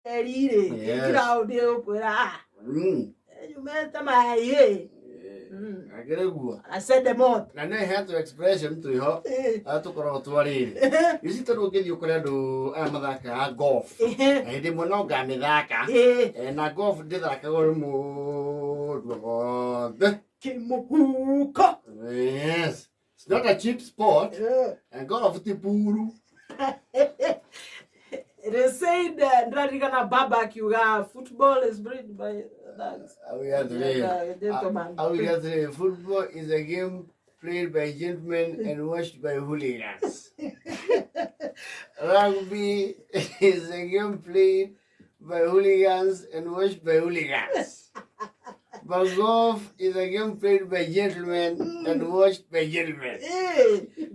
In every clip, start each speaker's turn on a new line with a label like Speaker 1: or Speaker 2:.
Speaker 1: Eri-rĩ, ground ĩgũkwĩra, "Ah, nyumĩte mai ĩ."
Speaker 2: Akĩrĩ guo.
Speaker 1: Acende moto.
Speaker 2: Na nĩ hetwo expression twĩho arĩa tũkoragwo twarĩrĩ ici tondũ ũngĩthiĩ ũkore andũ aya mathakaga golf, na hĩndĩ ĩmwe no ngamĩthaka. Na golf ndĩthakagwo nĩ mũndũ wothe.
Speaker 1: Kĩmũhuko.
Speaker 2: Yes, it's not a cheap sport. And golf ti puru.
Speaker 1: It is said, ndĩraririkana baba akiuga football is played by thugs.
Speaker 2: Auga atĩrĩrĩ,
Speaker 1: Yeah, gentleman.
Speaker 2: auga atĩrĩrĩ, football is a game played by gentlemen and watched by hooligans. Rugby is a game played by hooligans and watched by hooligans. But golf is a game played by gentlemen and watched by gentlemen.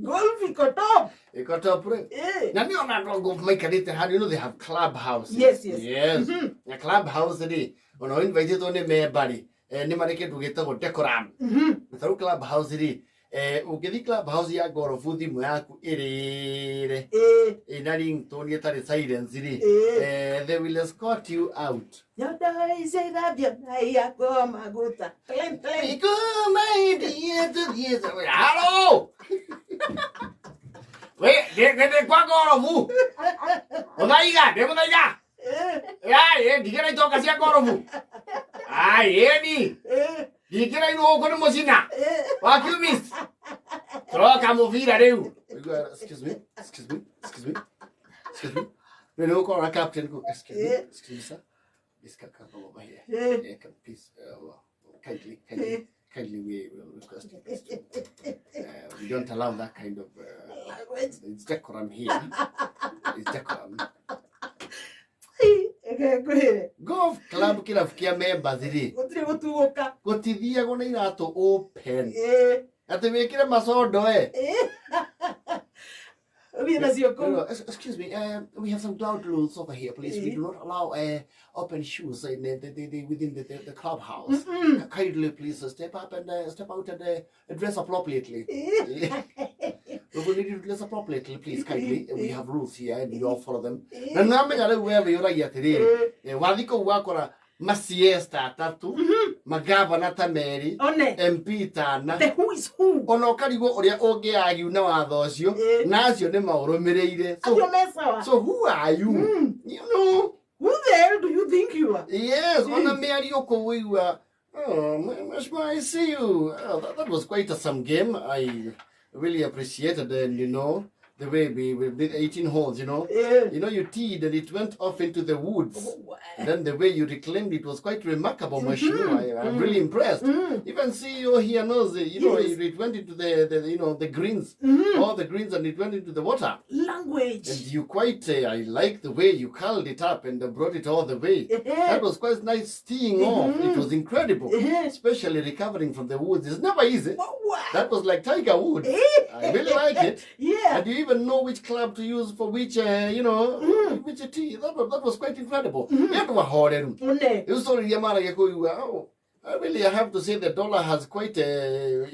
Speaker 1: Golf iko top.
Speaker 2: Iko top rĩ. Na nĩ ona andũ a golf maikarĩte handũ, you know they have club houses.
Speaker 1: Yes.
Speaker 2: Yes. Na club house rĩ, ona ũinvitĩtwo nĩ member rĩ, nĩ marĩ kĩndũ gĩtagwo decorum. Na tarĩu club house rĩ, ũngĩthiĩ club house ya golf thimũ yaku ĩrĩre ĩna ringtone ĩtarĩ silence rĩ, they will escort you out.
Speaker 1: Nyondo icithambio na iyakwo maguta. Clean, clean.
Speaker 2: Ikuma ithiĩ tũthiĩ. Halo! We, ndĩ kwa gorobu. Mũthaiga, ndĩ mũthaiga. Ai, ndigĩra itonga cia gorobu. Ai, ĩni. Ndingĩrairwo gũkũ nĩ mũcina. Wa kiumist. Tũroka mũbira rĩu. Excuse me, excuse me, excuse me, excuse me. Rĩu nĩ gũkorwo na captain kũ. Excuse me, excuse me, sir. This can come over here. Yeah, come, please. Well, kindly, kindly, kindly, we will request you please to, we don't allow that kind of
Speaker 1: Language.
Speaker 2: It's decorum here. It's decorum.
Speaker 1: Eke ngwĩre.
Speaker 2: Golf club kĩrabu kĩa members rĩ,
Speaker 1: Gũtirĩ gũtugũka.
Speaker 2: Gũtithiagwo na iratũ open. Atĩ wĩkĩre macondo e.
Speaker 1: Ũthiĩ nacio kũu.
Speaker 2: No, excuse me, we have some ground rules over here, please. We do not allow open shoes in the, within the clubhouse. Kindly, please step up and step out and dress appropriately. We will need you to dress appropriately, please, kindly. We have rules here and we all follow them. Na nĩwamenya rĩu we wĩyũragia atĩrĩrĩ, wathiĩ kũu wakora masiesta atatũ, magavana ta merĩ,
Speaker 1: One.
Speaker 2: MP tana,
Speaker 1: The who is who.
Speaker 2: Ona ũkarigwo ũrĩa ũngĩagiu na watho ũcio, na acio nĩ maũrũmĩrĩire.
Speaker 1: Acio
Speaker 2: So,
Speaker 1: me sawa.
Speaker 2: so who are you? You know?
Speaker 1: Who the hell do you think you are?
Speaker 2: Yes, ona mĩario kũu ũigua, "Oh, Mheshimiwa, I see you. Oh, that was quite a some game. I really appreciated and the way we did 18 holes. You teed and it went off into the woods. And then the way you reclaimed it was quite remarkable, Mheshimiwa. I'm really impressed. Even CEO here knows, it went into the greens, all the greens, and it went into the water.
Speaker 1: Language.
Speaker 2: And you quite, I like the way you curled it up and brought it all the way. That was quite nice teeing off. It was incredible, especially recovering from the woods. It's never easy.
Speaker 1: What?
Speaker 2: That was like Tiger Woods. I really like it. And you even know which club to use for which, which tee. That was quite incredible. Yet wahoreru.
Speaker 1: One.
Speaker 2: Rĩu story iria maragia kũigua, oh, I really have to say the dollar has quite a,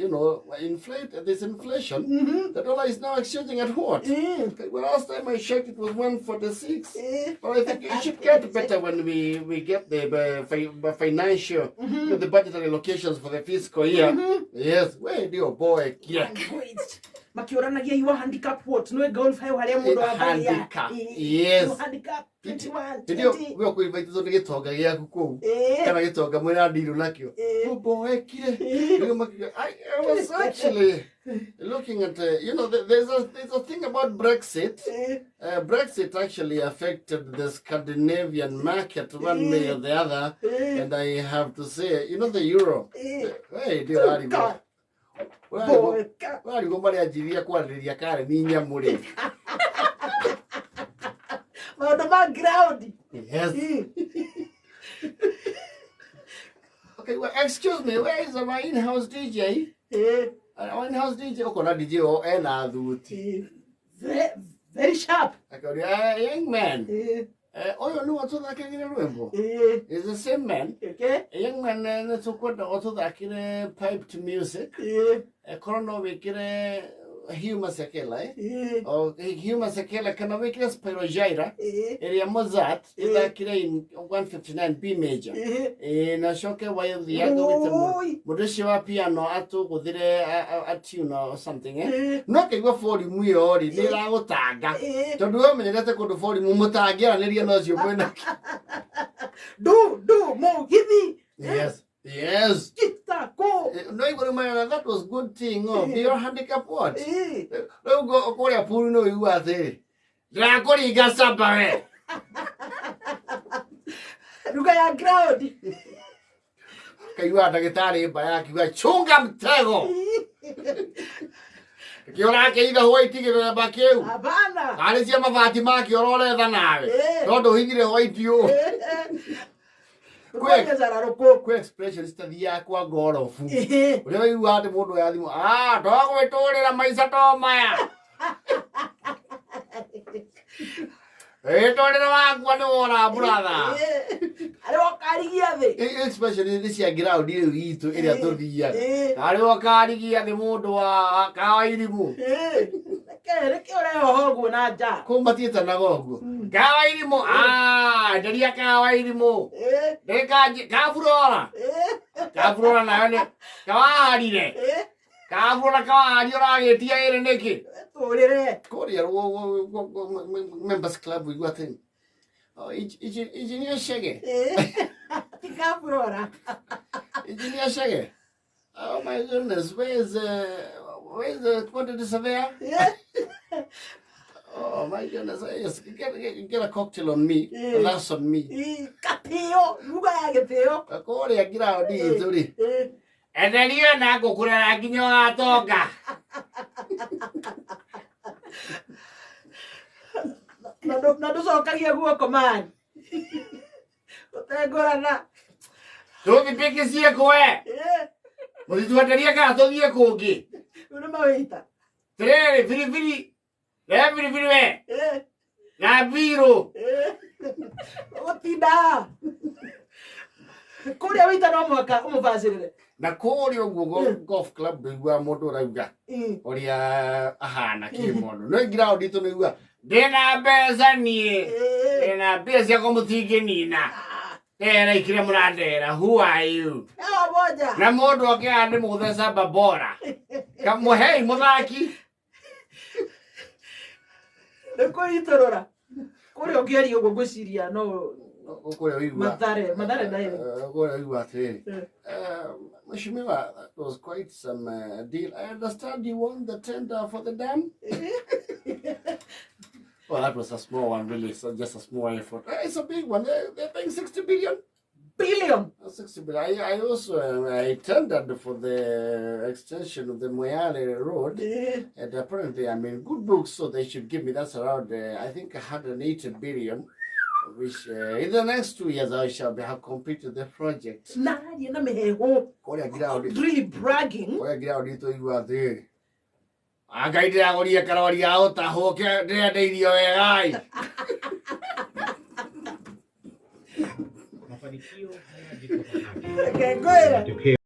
Speaker 2: inflate, this inflation. The dollar is now exchanging at what? Okay, well, last time I checked, it was 146. But I think it should get better when we get the financial, the budgetary allocations for the fiscal year. Yes, where do your boy? Yeah.
Speaker 1: Language. Makioranagia you are handicap what? No golf he haria mundu ambagia.
Speaker 2: Handicap. Yes.
Speaker 1: You handicap 21,
Speaker 2: Hĩndĩ ĩyo
Speaker 1: 20.
Speaker 2: we ũkũinvitĩtwo nĩ gĩtonga gĩaku kũu, kana gĩtonga mwĩna ndirũ nakĩo, ũmboekire. Rĩu makiuga, I was actually looking at there's a thing about Brexit. Brexit actually affected the Scandinavian market one way or the other, and I have to say, the euro. Hey, dear,
Speaker 1: God. Boeka.
Speaker 2: Warigwo marĩanjirie kwarĩrĩria kareni nyamũ rĩ.
Speaker 1: Maũndũ ma ground.
Speaker 2: Yes. Okay, well, excuse me, where is our in-house DJ? Our in-house DJ, ũkona DJ o ena thuti.
Speaker 1: Very, very sharp.
Speaker 2: Akauria, "Young man, ũyũ nĩwe tũthakagĩre rwĩmbo?" Is the same man. Young man, nĩ tũkwenda ũtũthakĩre piped music. Korwo no wĩkĩre Hugh Masekela eh? O Hugh Masekela kana wĩkĩre Spirogyra ĩrĩa Mozart ĩthakire in 159 B major. Ĩĩ na coke waithiaga wĩte
Speaker 1: Oi.
Speaker 2: mũndũ ũcio wa piano atũgũthĩre a tune or something eh? No kĩigua volume ĩyo rĩ nĩ ĩragũtanga tondũ we ũmenyerete kũndũ volume mũtangĩaranĩria na ũcio mwĩnake.
Speaker 1: Du du mugithi.
Speaker 2: Yes. Yes.
Speaker 1: Kitako.
Speaker 2: No igua rĩu marera that was good thing oh, be your handicap what? Rĩu kũrĩa puru nĩ ũigua atĩrĩ ndĩrakũringa saba we.
Speaker 1: Lugha ya ground.
Speaker 2: Kaigua ndagĩtarĩ mbaya akiuga chunga mtego. Kĩo ũrakĩitha white gĩthemba kĩu.
Speaker 1: Hapana.
Speaker 2: Tarĩ cia mabati makĩo ũretha nawe. Tondũ ũhithire white ũũ.
Speaker 1: Kwĩ zararũkũ.
Speaker 2: Kwĩ expressions citathiaga kwa ngorobu. Ũrĩa ũiguaga atĩ mũndũ oya thimũ, ah, togwĩtũrĩra maica to maya. Wĩtũrĩre wakua nĩ wora brother.
Speaker 1: Arĩ wakarigia thĩ.
Speaker 2: Expression nĩ cia ground rĩu itũ ĩrĩa tũthiaga. Arĩ wakarigia thĩ mũndũ wa kawa irimũ.
Speaker 1: Reke ũrehoho ũguo na nja.
Speaker 2: Kũu matiĩtanaga ũguo. Kawa irimũ, ah, nderia kawa irimũ. Ndĩkanji, kaburora. Kaburora nayo nĩ, kawaharire. Kaburora kawahari ũragĩtia ĩrĩ nĩkĩ?
Speaker 1: Tũrĩre.
Speaker 2: Kũrĩa members club ũigua atĩ, oh, engineer Chege.
Speaker 1: Ti kaburora.
Speaker 2: Engineer Chege. Oh my goodness, where's the quantity surveyor? Oh my goodness, yes, get a cocktail on me. That's on me.
Speaker 1: Katĩo, lugha ya gĩtĩo.
Speaker 2: Kũrĩa ground itũ rĩ. Enderio na ngũkũrera nginya ũgatonga.
Speaker 1: Na ndũcokagia guoko man. Ũtengũrana.
Speaker 2: Tũthipĩki ciĩkũ we. Mũtitwenderie kana tũthiĩ kũngĩ.
Speaker 1: Rĩu nĩ mawĩita.
Speaker 2: Tĩrĩrĩ biribiri. Rehe biribiri we. Na mbirũ.
Speaker 1: Ũgũtinda. Kũrĩa wĩita no mũhaka ũmũbacĩrĩre.
Speaker 2: Na kũrĩa ũguo golf club ndũiguaga mũndũ ũrauga ũrĩa ahana kĩmono. No ground itũ nĩigua ndĩna mbeca niĩ. Ndĩna mbia ciakwa mũtingĩnina. Ndera ikire mũrandera. Who are you?
Speaker 1: Ewa moja.
Speaker 2: Na mũndũ oke haha nĩ mũgũthe saba bora. Kamũhei mũthaki.
Speaker 1: Nĩ kwĩitũrũra. Kũrĩa ũngĩaria ũguo ngwĩciria no
Speaker 2: Kũrĩa ũigua.
Speaker 1: Mathare, Mathare direct.
Speaker 2: Kũrĩa ũigua atĩrĩrĩ. Mheshimiwa, that was quite some deal. I understand you won the tender for the dam. Well, that was a small one, really. So just a small effort. It's a big one. They're paying 60 billion.
Speaker 1: Billion?
Speaker 2: 60 billion. I also I tendered for the extension of the Moyale Road. And apparently I'm in good books, so they should give me, that's around, I think, 180 billion, which in the next 2 years I shall have completed the project.
Speaker 1: Na, you know me, oh,
Speaker 2: Kũrĩa ground.
Speaker 1: Really bragging.
Speaker 2: Kũrĩa ground itũ igua atĩrĩrĩ. Anga ndĩragũrire karori ga gũtahwo ndĩrenda irio wega.
Speaker 3: Mafanikio hayaji kwa bahati.
Speaker 1: Reke ngwĩre.
Speaker 3: Matokeo.